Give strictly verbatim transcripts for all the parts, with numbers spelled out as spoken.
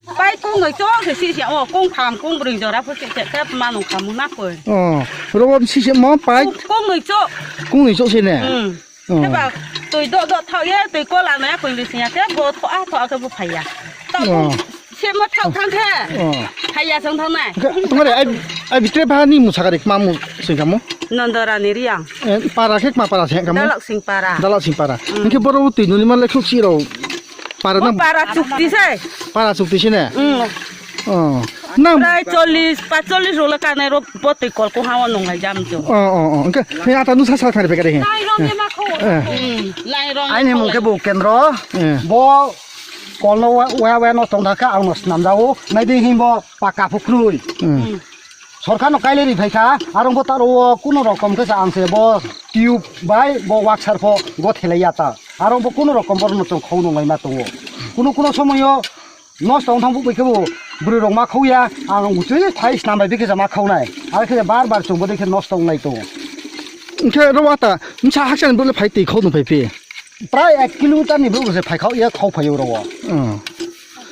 Pai kung noi chok se si se o kung tham kung bring jora pho se se kap manung khamu na koi. Oh, robo si se mo pai. Kung noi chok. Kung noi chok se ne. Hmm. Oh. Heba tui do do thau ye tui kola na koi bisi ya ke bo tho a tho a ke bo phai ya. Ta Oh. se mo thau thang khe. Oh. Phai ya sang thang nai. Tongare ai ai bitre ba ni musa kari ma mu sing kamu. Nondorani Riang. Eh, para khe ma para se kamu. Dalak sing para. Dalak sing para. Hmm. Engke boro tui nuni ma lekhu si ro. Para Bo na para chukti se. Para chukti sine. Hmm. Oh. Nang Prai chollish, pachchollish rok le kanai rok bo twi kol ko hawa nung lai jam cho. Oh, oh, oh. Engke he ata nu sa sa thari pekare he. Lai rong ye ma kho. Eh. Hmm. Lai rong. Aini mung khe bo kendro. Eh. Bo kolno wa wa no tong thaka ang no snam jao. Nai di himbo paka phukrui. Hmm. Sorkar no kaile ri phaikha, arong bo taro o kuno rokom khe ang se bo tube bai bo waksar pho go thelai ya ta. Arong bo kuno rokom bor no tong khou nung lai ma tongo. Kuno kuno somoyo nosto wng thang bukbai khe bo bwrwi rok ma khou ya, ang utui thai snam bai bikhe ma khou nai. Ar khe bar bar chwng bo dei khe nosto wng lai tongo. Hwnkhe ro wata, msa haksa ni bole phai twi khou nung phai phi. Prai ek kilometer ni bwrwi se phai khou ya khou phai ro. Hmm.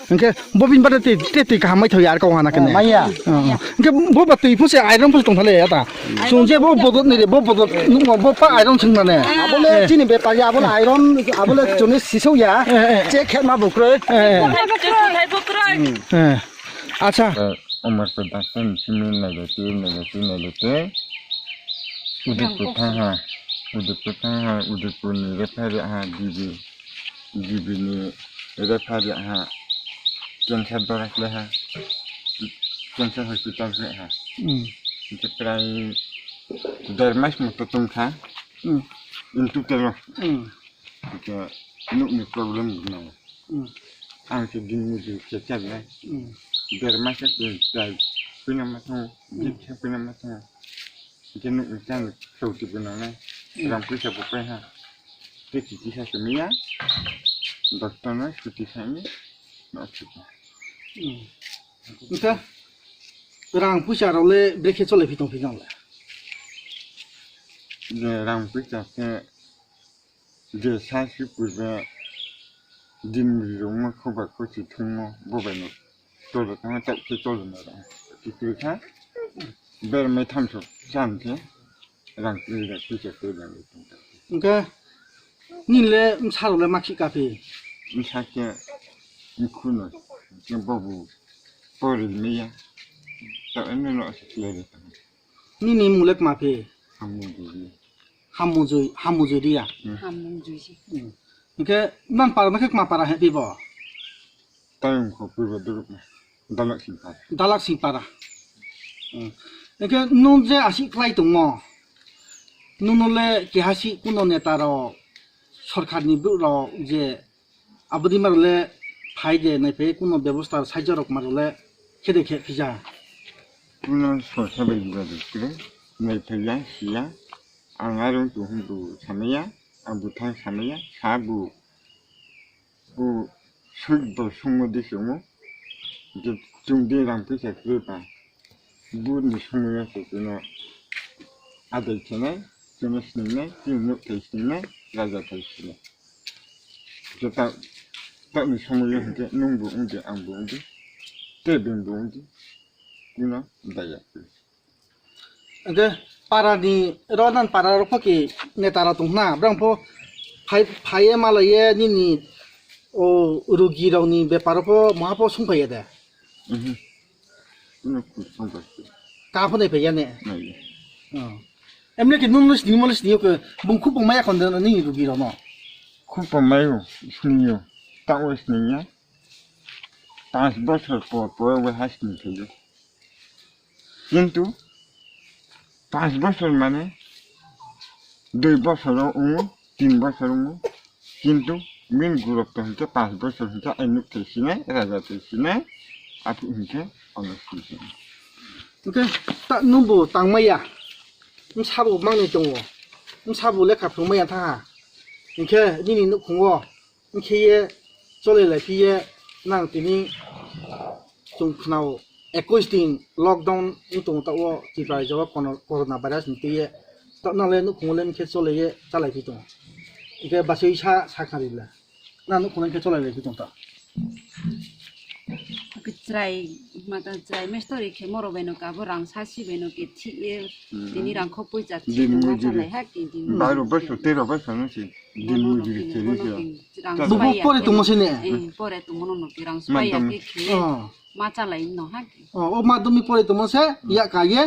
Hwnkhe bo bini bade twi, twi, twi kaham mai thok ya ar kok hana kene. Maya. Hmm. Hwnkhe bo ba twi phu se iron phu tong thale ya ta. Chwng je bo bodol ni re, bo bodol nukma bo pa iron swng mane. Abole Eh. chini bepari, abole iron, abole chwngni sisok ya. Eh, eh. Che khe ma bukroi. Eh, eh. Hmm. Eh. Acha. Eh, Omar Pradhan simi nailete, nailete, nailete. Udaipur thang ha, Udaipur thang ha, Udaipur ni refer ha, D B, D B ni refer ha, cancer dora khlai ha, cancer hospital khlai ha. Hmm. Hingke prai der mas moto tong kha. Hmm. In total o. Hmm. Hingke nuk ni problem no. Hmm. Ang se din ni din se chak nai. Hmm. Der mas se din chak pina ma thang, Hmm. din chak pina ma thang. Hingke nuk ni chang sauti pina nai. Hmm. Rang puisa bo pai ha. Te chiti sa se miya. Doctor no chuti sa ni. No chuti. Hmm. Hingke rang puisa rok le brekhe chole phi tong phi nang le. Je rang puisa se je sa si purbe din ri rok ma khoba khochi thung mo bo bai no. Cholo tang tak se cholo na rang. Ti tu kha. Ber mai tham so cham khe. Rang twi rang twi se twi rang twi. Hingke nini le bwsa rok le ma khi ka phi? Bwsa khe mkhu no, khe bobu pori miya. Ta eno no se khlai de. Nini mung le kma phi? Hamu jui. Hamu jui, hamu jui dia. Hmm. Hamu jui si. Hmm. Hingke nang para no khe kma para he phi bo? Tayong kho purba duruk na. Dalak sing para. Dalak sing para. Hmm. Hingke nung je asi klai tongmo. Nung no le keha si kuno neta rok, sorkar ni brouh rok je aboni ma rok le phai de nai phai kuno bebosta saija rok ma rok le khe de khe phija. Kuno sorkar bai buga de kre nai phai ya siya. Ang aro tu hum tu samaya, ang bu thang samaya, sa bu. Bo sui bo sungmo di sungmo. Je chwng di rang puisa kwrwi ba. Bo ni sungmo ya se chwngno adai khenai, chwngno sningnai, chwngno nuk thai sningnai, raja thai sningnai. Je ta, ta ni sungmo ya hwnkhe nung bo wng di, ang bo wng di, tei beng bo wng di. Kuno daya. Hingke para ni ro nan para rok pho ki neta rok tong khna, brang pho phai, phai ye malai ye nini o rugi rok ni bepar rok pho maha pho sung phai ya de. Mhm. Kuno sung phai ya. Ka pho nai phai ya ne? Nai ya. Oh. Emne ki nung nus ni mo nus ni ke bung khu bung maya kon de nini rugi rok no. Khu bung mayo, sini yo. Ta o sini ya. Panch bosor por por o ha sini phai yo. Kintu panch bosor mane dui bosor o wngo, tin bosor wngo. Kintu min gurok to hwnkhe panch bosor hwnkhe ai nuk thai sinai, raja thai sinai, aphuru hwnkhe ono sini sinai. Hwnkhe ta nwngbo tangmaya, bwsabo manwi tongo, bwsabo lekha phrwngmaya thaha, hwnkhe nini nukhungo. Hingkhe ye cholai lai phiye nang tini chwng khnao ekush din lockdown wng tongo ta o Tripura rajyo o kono-, corona virus ni twiye ta nang le nukhungo le hingkhe cholai ye chalai phi tongo. Hingkhe bachwi sa, sa kha rila. Nang nukhungo hingkhe cholai lai phi tong ta. Chwrai, mata chwrai mestori khe moro bai no kabo rang sasi bai no ke thi e, hmm, tini rang khok pui cha thi din tongma mujuri. Chalai ha ke din. Baro bai so tero bai so no si. Din mujuri khe ri khe. Bubu pore tongmo se ne? Eh, pore tongmo no no ke rang spai ya ke khe. Oh. Ma chalai no ha ke. Oh, o madhyamik pore tongmo se ya ka ye.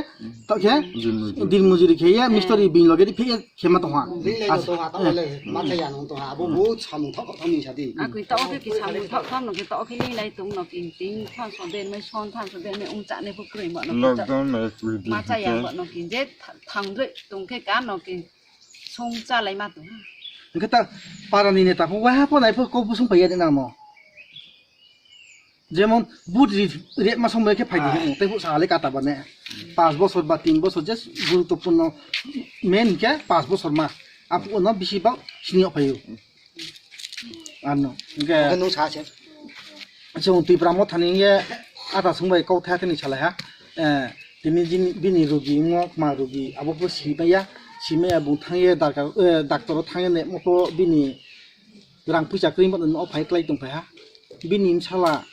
To khe? Din mujuri. Din mujuri khe ya, eh, mestori bini loge di phe Khema tongha. Ringlai no tongha, tamo le, ma chaya no tongha, abo bo samung thok thok thok ni sadi. Akui to ke ki samung thok thok no ke to ke ringlai tong no king ting, than so den mai son, than so den mai ung cha ne pu kroi ma no king. Lockdown na kwi di. Ma chaya ma no king, je thang doi tong ke ka no king, song cha lai ma tong. Engke ta para ni neta pho wa pho nai pho ko busung pa ya de na mo. Jemon vote ri-, ri-, ma somoi khe phaidi hemo, tei phut sale kata bane. Panch bosor ba tin bosor je guruttopurno main hinkhe panch bosor ma. Aphuru no bisi bak sini phaio. Ano, hinkhe oke, nung sa se. Chwng Tipra Motha ni hinkhe ata songbai kok tha tini salai ha. Eh, tini jin-, bini rogi wngmo, ma rogi, abo bo si maya, si maya bung thangye darkar, eh, doctor o thangye ne moto bini rang puisa kwrwi mano no phai klai tong phai ha. Bini bwsala,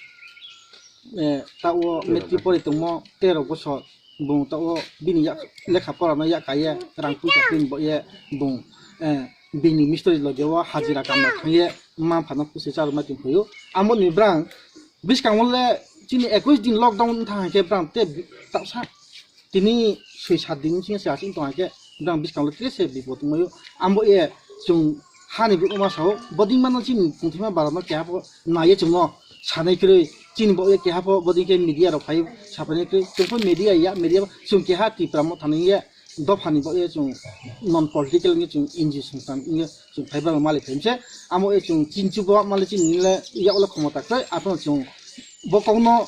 eh, ta o matric pori tongmo tero bosor. Bung ta o bini yak-, lekha pora no yak kaiye rang puisa kwrwi bo ye bung, eh, bini mistori loge o hajira kamna thangye ma phano pusi charwma tong phaio. Amo ni brang bwskango le chini ekwis din lockdown wng thang khe brang te tapsa. Tini soi sat din sing se asing tong khe brang bwskango tre se bipot wngmaio. Ambo e chwng hani bwrwi ma sao, boding mano chini tongthima bara no keha pho naiye chwngno sanai kwrwi, chini bo e keha pho boding khe media rok phai sapanai kwrwi, chwng pho media ya, media chwng keha Tipra Motha ni ye dopha ni bo e chwng non political ni chwng N G O songsan ni chwng phaiba malik phaimse, amo e chwng chinchu bo malik chini le ya ule khomota kwrwi, aphano chwng bo kokno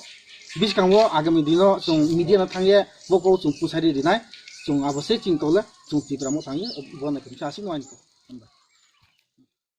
bwskango agami dino chwng media no thangye bo kok chwng pusari rinai, chwng abo se chini kok le chwng Tipra Motha thangye bo nai khe aswk no ani kok.